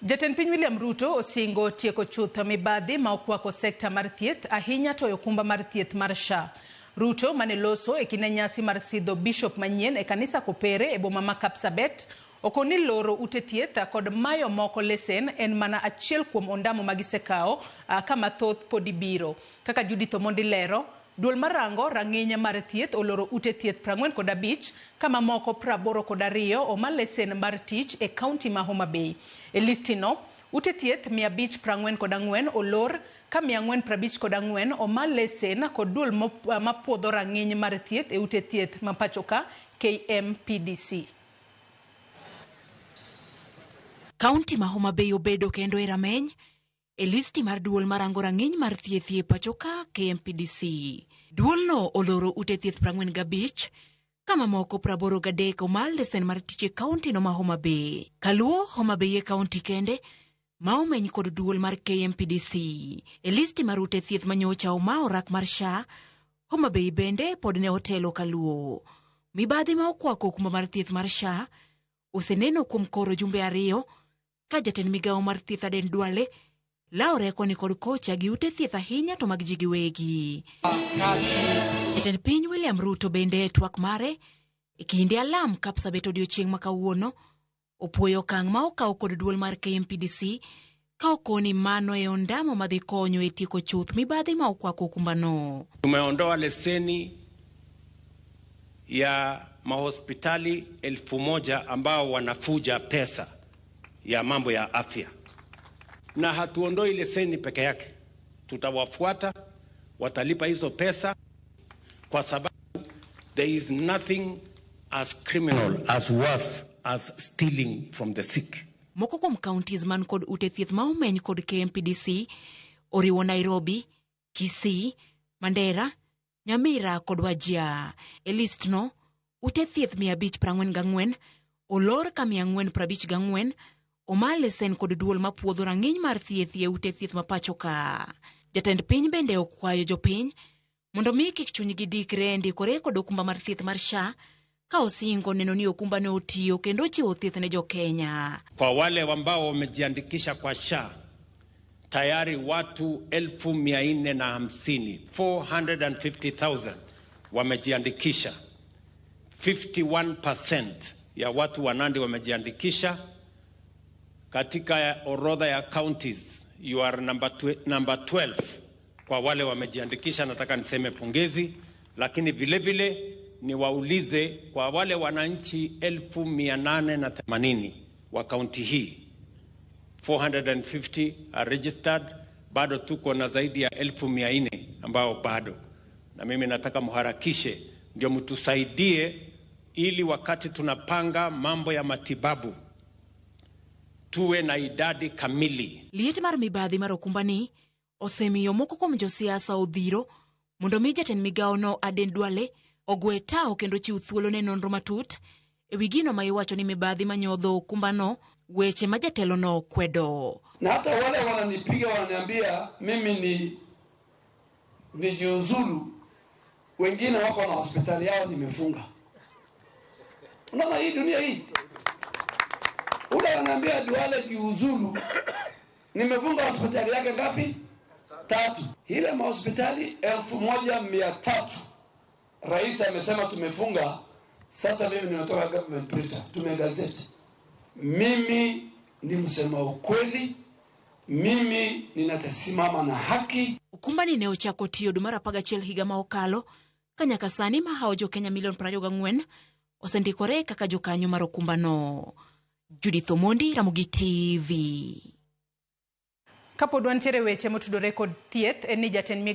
Jatend piny William Ruto osingo tieko chuth mibadhi ma okwako sekta mar thieth ahinya to e okumba mar thieth mar SHA. Ruto mane loso e kinde nyasi mar sidho bishop manyien e kanisa Kopere e boma ma Kapsabet okoni loro ute thieth kod mayo moko lesen en mana achiel kuom ondamo ma gisekawo ka mathoth podi biro. Kaka Judith Omondi lero, duol marango rang'iny mar thieth oloro ute thieth 45 ka mamoko 82 oma lesen mar tich e kaunti ma Homa Bay. E listi no, ute thieth 544 olor ka 454 oma lesen kod duol mapuodho rang'iny mar thieth e ute thieth ma pachoka KMPDC. Kaunti ma Homa Bay obedo kendo e rameny e listi mar duol marango rang'iny mar thieth e pachoka KMPDC. Duolno oloro ute thieth 45 ka mamoko 83 oma lesen mar tich e kaunti no ma Homa Bay. Kaluo Homa Bay e kaunti kende ma omeny kod duol mar KMPDC. E listi mar ute thieth manyocha oma orak mar SHA, Homa Bay bende pod ne otelo kaluo. Mibadhi ma okwako okumba mar thieth mar SHA oseneno kuom koro jumbe 2 ka jatend migawo mar thieth Aden Duale lawore koni kod kocha gi ute thieth ahinya to mag ji giwegi. Jatend piny William Ruto bende e twak mare e kinde alam Kapsabet odiochieng' ma kawuono opuoyo okang' ma okaw kod duol mar KMPDC ka okoni mano e ondamo madhi konyo e tieko chuth mibadhi ma okwako okumbano. Tumeondoa leseni ya mahospitali 1000 ambao wanafuja pesa ya mambo ya afya, na hatuondoi leseni peke yake, tutawafuata, watalipa hizo pesa, kwa sababu there is nothing as criminal as worse as stealing from the sick. Moko kuom counties man kod ute thieth ma omeny kod KMPDC oriwo Nairobi, Kisii, Mandera, Nyamira kod Wajir. E list no, ute thieth 544 olor ka 454 oma lesen kod duol mapuodho rang'iny mar thieth e ute thieth ma pacho ka. Jatend piny bende okwayo jopiny mondo mi kik chunygi dikre e ndikore kod okumba mar thieth mar SHA ka osingo neno ni okumba ne otiyo kendo ochiwo thieth ne jokenya. Kwa wale ambao wamejiandikisha kwa SHA tayari watu 450,000, 450,000 wamejiandikisha. 51% ya watu wa Nandi wamejiandikisha. Katika orodha ya counties you are number 12 kwa wale wamejiandikisha. Nataka niseme pongezi, lakini vile vile niwaulize kwa wale wananchi 880,000 wa kaunti hii, 450 are registered, bado tuko na zaidi ya 400,000 ambao bado. Na mimi nataka muharakishe ndio mtusaidie ili wakati tunapanga mambo ya matibabu tuwe na idadi kamili. Liet mar mibadhi mar okumbani osemiyo moko kuom josiasa odhiro mondo mi jatend migawo no Aden Duale ogwe tao kendo chiw thuolo ne nonro matut e wi gino ma iwacho ni mibadhi manyodho okumbano, weche ma jatelo no kwedo. Na hata wale wananipiga wananiambia mimi ni nijiuzulu, wengine wako na hospitali yao nimefunga. Unaona hii dunia hii? Ule wananiambia Duale jiuzulu, nimefunga hospitali yake ngapi? 3. Ile mahospitali 1300 rais amesema tumefunga. Sasa mimi nimetoka government printer, tumegazeti. Mimi ni msema ukweli, mimi ninatasimama na haki. Okumbani ne ochako tiyo dwe mar 11 higa ma okalo, ka nyaka sani mahawo jo Kenya milion 24 osendikore kaka jokanyo mar okumbano. Judith Omondi, Ramogi TV. Kapod wantiere weche motudore kod thieth, en ni jatend migawo